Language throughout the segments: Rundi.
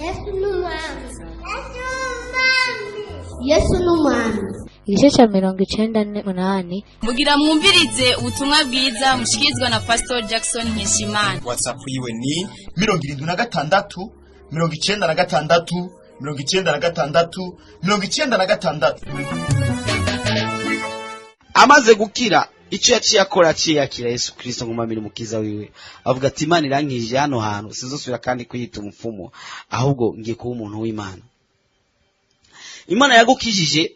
Yesu ni umwami. Yesu ni umwami. Igice cya 98. Mugira mwumvirize ubutumwa bwiza mushikirizwa na Pastor Jackson Nkeshimana. WhatsApp yiwe ni 76 96 96 96. Amaze gukira, icyo yaciye akora, aciye yakira Yesu Kristo nk'umwami n'umukiza wiwe, avuga ati: "Imana irankijije hano hantu, sinzosubira kandi kwiyita umupfumu, ahubwo ngiye kuba umuntu w'Imana." Imana yagukijije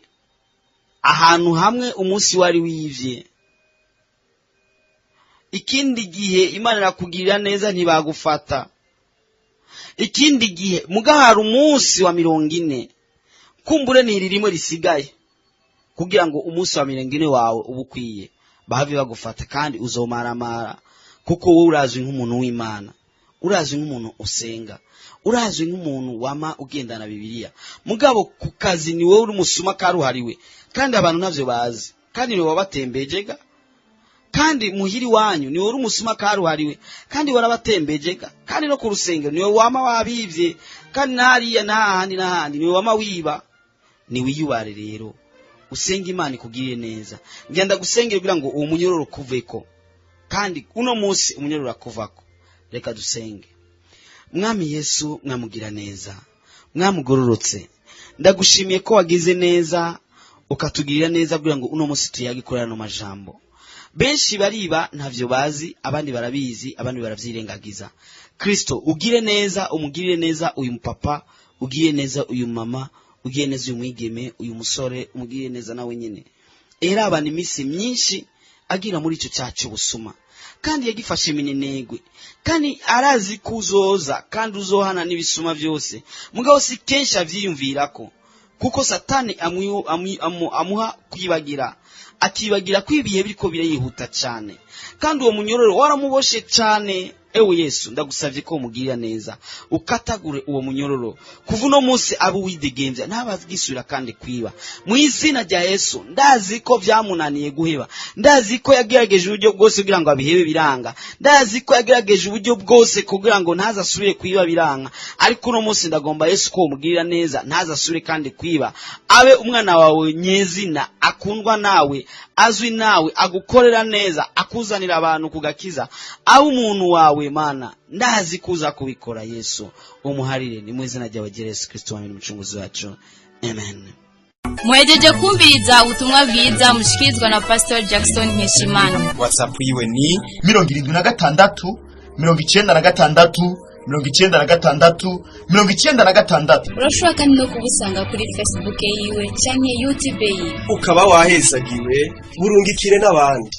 ahantu hamwe umunsi wari wivye, ikindi gihe Imana irakugirira neza ntibagufata, ikindi gihe mugahara umunsi wa 40. Kumbure ni iri rimwe risigaye kugira ngo umunsi wa 40 wawe uba ukwiye, bahave bagufata, kandi uzomaramara, kuko wowe urazwi nk'umuntu w'Imana, urazwi nk'umuntu usenga, urazwi nk'umuntu wama ugendana Bibiliya. Mugabo ku kazi ni wowe uri umusuma karuhariwe, kandi abantu navyo bazi, kandi ni wowe wabatembejega. Kandi muhiri wanyu ni wowe uri umusuma karuhariwe, kandi warabatembejega. Kandi no ku rusengero ni wowe wama wabivye, kandi n'hariya n'ahandi n'ahandi ni wowe wama wiba. Ni wiyubare rero, usenge Imana ikugirire neza. Ngenda gusengera kugira ngo uwo munyororo kuveko, kandi uno munsi umunyororo urakuvako. Reka dusenge. Mwami Yesu, mwamugira neza, mwamugororotse, ndagushimiye ko wagize neza ukatugirira neza kugira ngo uno munsi tuyage kuri ano majambo. Benshi bariba ntavyo bazi, abandi barabizi, abandi baravyirengagiza. Kristo, ugire neza, umugirire neza uyu mupapa, ugire neza uyu mama, ugire neza uyu mwigeme, uyu musore, umugirire neza nawe nyene. Era abantu iminsi myinshi agira muri ico cyaha cy'ubusuma, kandi yagifashe minenegwe, kandi arazi ko uzoza kandi uzohana n'ibisuma byose, mugabo si kenshi avyiyumvirako, kuko Satani amuha kwibagira, akibagira ko ibihe biriko birihuta cyane, kandi uwo munyororo waramuboshe cyane. Ewe Yesu, ndagusavye ko umugirira neza, ukatagure uwo munyororo, kuva uno munsi abe uwidegemvya, ntabagisubira kandi kwiba, mu izina rya Yesu. Ndazi ko vyamunaniye guheba, ndazi ko yagerageje uburyo bwose kugira ngo abihebe biranga, ndazi ko yagerageje uburyo bwose kugira ngo ntazasubire kwiba biranga. Ariko uno munsi ndagomba, Yesu, ko umugirira neza, ntazasubire kandi kwiba, abe umwana wawe nyezina, akundwa nawe, azwi nawe, agukorera neza, akuzanira abantu kugakiza, abe umuntu wawe. Mana, ndazi kuza kubikora. Yesu, umuharire, ni mu izina ryawe ryera Yesu Kristo wamene umucunguzi wacu, amen. Muhejeje kumviriza ubutumwa bwiza mushikirizwa na Pastor Jackson Nkeshimana. WhatsApp yiwe ni 76 96 96 96. Urashobora kandi no kubusanga kuri Facebook yiwe canke YouTube yiwe. Ukaba wahezagiwe, burungikire n'abandi.